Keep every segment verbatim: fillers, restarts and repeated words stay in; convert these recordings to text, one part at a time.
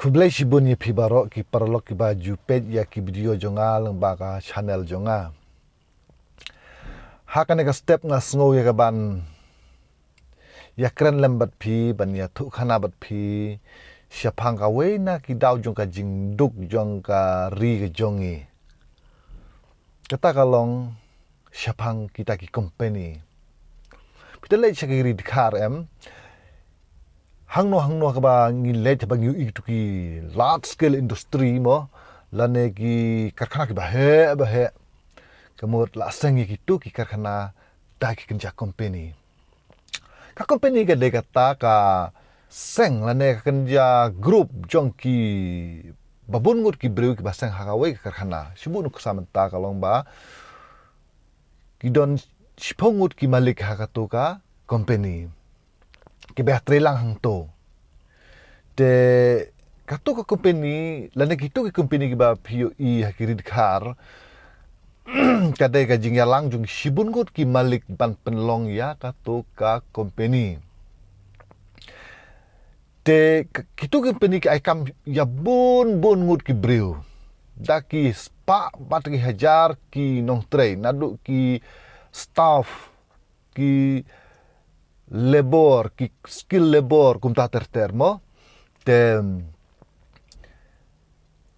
Khublei shibun ïa phi baroh ki paralok kiba ju peit ïa ki video jong nga lyngba ka channel jong nga. Ha kane ka step nga sngew ïa ka ban ïa kren lem bad phi, ban ïathuh khana bad phi shaphang kawei na ki daw jong ka jingduk jong ka ri ka jong ngi. Kata ka long shaphang kita ki company. Phi te leit sha ki ri dkhar em, hangno hangno kaba ngi leit haba ngi ïohi kitu ki large scale industry mo, lane ki karkhana kiba heh ba heh, ka mut la seng ïa kitu ki karkhana da ki kynja company. Ka company ka dei kata ka seng lane ka kynja group jong ki babun ngut ki briew kiba seng ha kawei ka karkhana. Shibun nuksa mynta ka long ba ki don shiphew ngut ki malik ha katu ka company kiba ïatreilang hangto. Te katu ka company lane kitu ki company kiba phi ïohi ha ki ri dkhar, ka dei ka jingïalang jong shibun ngut ki malik ban pynlong ïa katu ka company. Te k- kitu ki company ki ai kam ïa bun bun ngut ki briew, da ki spah bad ki hajar ki nongtrei, naduh ki staff, ki labor, ki skill labor, kumta ter ter mo. Te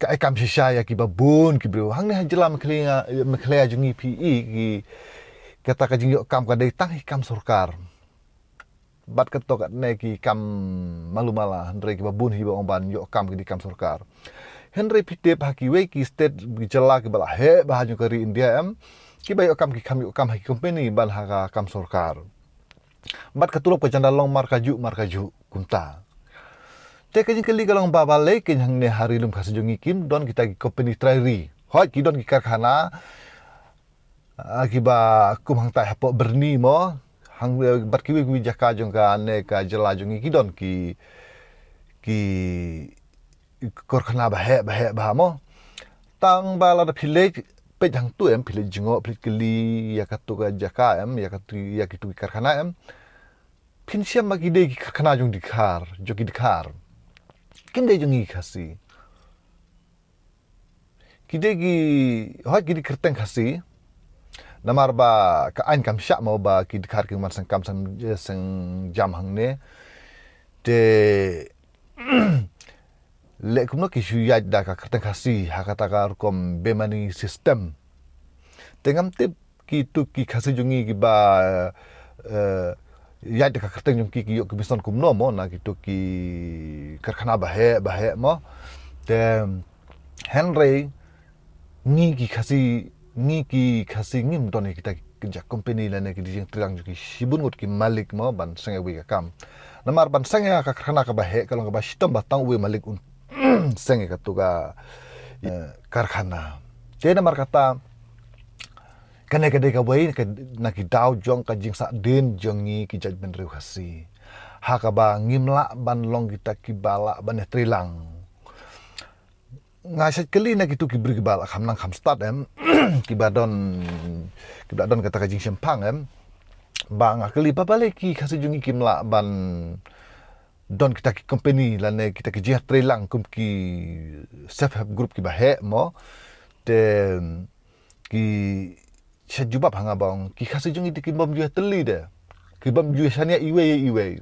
ka ai kam shisha ïa kiba bun ki briew. Hangne ha jylla Meghalaya, Meghalaya jong ngi phi i ki, kata ka jingïoh kam ka dei tang hi kam sorkar. Bad kato katne ki kam malu mala, hynrei kiba bun hi ba ong ban ïoh kam ki dei kam sorkar. Hynrei phi tip ha kiwei ki state, ki jylla kiba la heh bha jong ka ri India em, kiba ïoh kam ki kham ïoh kam ha ki company ban ha ka kam sorkar. Bad ka tulop ka janda long mar ka juh mar ka juh kumta. Te ka jingkylli ka long ba balei kein hangne ha ri lum Khasi jong ngi kim don kita ki company trai ri. Hooid ki don ki karkhana, ah, kiba kum hangtai hapoh Byrni mo, hang, eh, bad kiwei kiwei jaka jong kane ka jylla jong ngi ki don ki, ki karkhana ba heh ba heh bha mo. Tang ba lada phi leit peit hangtu em, phi leit jngoh, phi leit kylli ïa katu ka jaka em, ïa katu, ïa kitu ki karkhana em, phin shem ba ki dei ki karkhana jong dkhar, jong ki dkhar. Kim dei jong ngi Khasi. Ki dei ki, hooid ki dei kyrteng Khasi. Namar ba ka aiñ kam shah mo ba ki dkhar kim wan seng kam seng, eh, seng jam hangne. Te leh kumno ki shu ïaid da ka kyrteng Khasi ha kata ka rukom bemani system. Te ngam tip kitu ki Khasi jong ngi kiba, eh, ïaid da ka kyrteng jong ki ki ïoh commission kumno mo na kitu ki karkhana ba heh ba heh mo. Te hynrei ngi ki Khasi, ngi ki Khasi ngim don ïa kita ki kynja company lane ki jingtreilang jong ki shibun ngut ki malik mo ban seng ïa uwei ka kam. Namar ban seng ïa ka karkhana kaba heh ka long kaba shitom ba tang uwei malik un seng ïa katu ka, eh, karkhana. Te namar kata kane ka dei kawei ka, na ki daw jong ka jingsahdien jong ngi ki jaitbynriew Khasi. Ha kaba ngim lah ban long kita kiba lah ban ïatreilang. Nga shait kylli na kitu ki briew kiba la kham nang kham stad em, kiba don, kiba don kata ka jingshemphang em, ba nga kylli ba balei ki Khasi jong ngi kim lah ban don kita ki company lane kita ki jingïatreilang kum ki self help group kiba heh mo. Te ki sha jubab ha nga ba ong ki Khasi jong ngi te ki bym ju ïatylli de, ki bym ju shaniah iwei ïa iwei.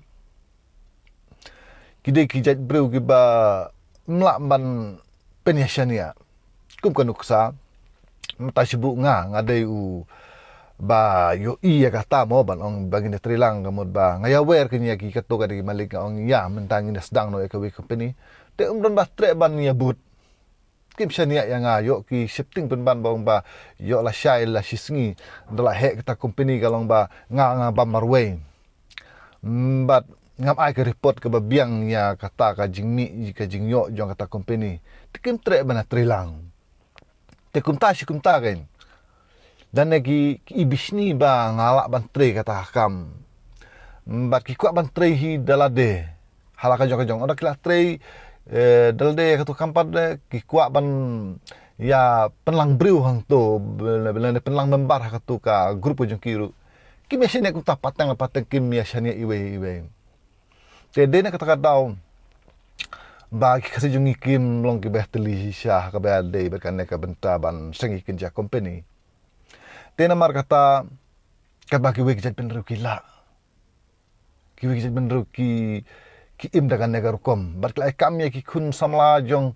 Ki dei ki jaitbynriew kiba mlah ban pynïashaniah. Kum ka nuksa mynta shu buh nga, nga dei u ba ïohi ïa kata mo ban ong ba ngin ïatreilang ka mut ba nga ïawer kane ïa ki, kato ka dei ki malik, nga ong ïa mynta ngin ïa sdang noh ïa kawei company. Te um don ba treh ban ïa bud. Kim shaniah ïa nga, ïoh ki sheptieng pynban ba ong ba ïoh lashai lashisngi da la heh kata company ka long ba nga, nga bam marwei. Mm, bad ngam ai ka report kaba biang ïa kata ka jingmih, ka jingïoh jong kata company. Te kim treh ban ïatreilang. Te kumta shi kumta kein. Lane ki, ki i bishni ba nga lah ban trei kata ka kam. Mm, bad ki kwah ban trei hi da lade. Ha la ka jong ka jong. Ynda ki la trei, eh, da lade ïa katu ka kam pat de, ki kwah ban ïa pynlang briew hangto, lane, lane pynlang member ha katu ka group ka jong ki ruh. Kim ïa shaniah kumta pateng la pateng, kim ïa shaniah iwei iwei. Te dei na kata ka daw, ba ki Khasi jong ngi kim long ki behteli shisha ha kaba dei bad kane ka bynta ban seng ïa ki kynja company. Te namar kata, katba kiwei ki jait bynriew ki lah, kiwei ki jait bynriew ki, ki im da kane ka rukom bad ki la ai kam ïa ki khun samla jong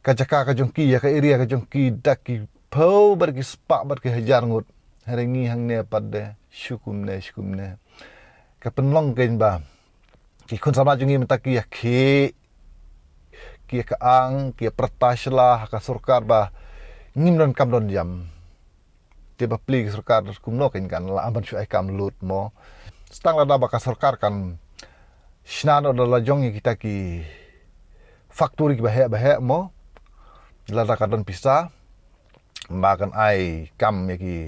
ka jaka ka jong ki, ïa ka area ka jong ki, da ki phew bad ki spah bad ki hajar ngut. Hynrei ngi hangne pat de shu kumne shu kumne. Ka pynlong kein ba ki khun samla jong ngi mynta ki ïakhih, ki ïakang, ki ïapyrta sha la ha ka sorkar ba ngim don kam don jam. Te ba plie ka sorkar kumno kein kan lah ban shu ai kam lut mo. Tang lada ba ka sorkar kan shna noh da la jong ïa kita ki factory kiba heh ba heh mo, lada ka don pisa ba kan ai kam ïa ki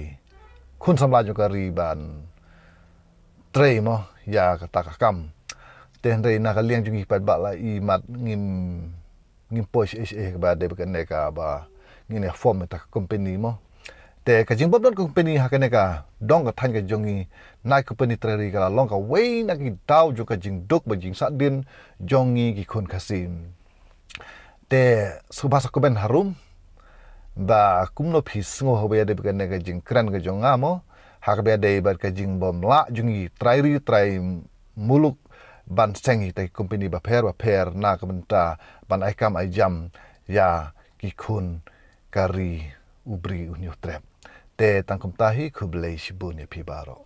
khun samla jong ka ri ban trei mo ïa kata ka kam. Te hynrei na ka liang jong ngi pat ba la i mat ngim, ngim poi shisha shisha kaba dei bad kane kaba ngin ïa form ïa kata ka company mo. Te ka jingbym don company ha kane ka dong ka thaiñ ka jong ngi, na ka company trai ri ka la long kawei na ki daw jong ka jingduk bad jingsahdien jong ngi ki khun Khasi. Te sngewbha sa comment harum ba kumno phi sngew ha kaba ïadei bad kane ka jingkren ka jong nga mo, ha kaba ïadei bad ka jingbym lah jong ngi trai ri trai muluk ban seng ïa kita ki company bapher bapher na ka bynta ban ai kam ai jam ïa ki khun ka ri u briew u hynñiewtrep. Te tang kumta hi, khublei shibun ïa phi baroh.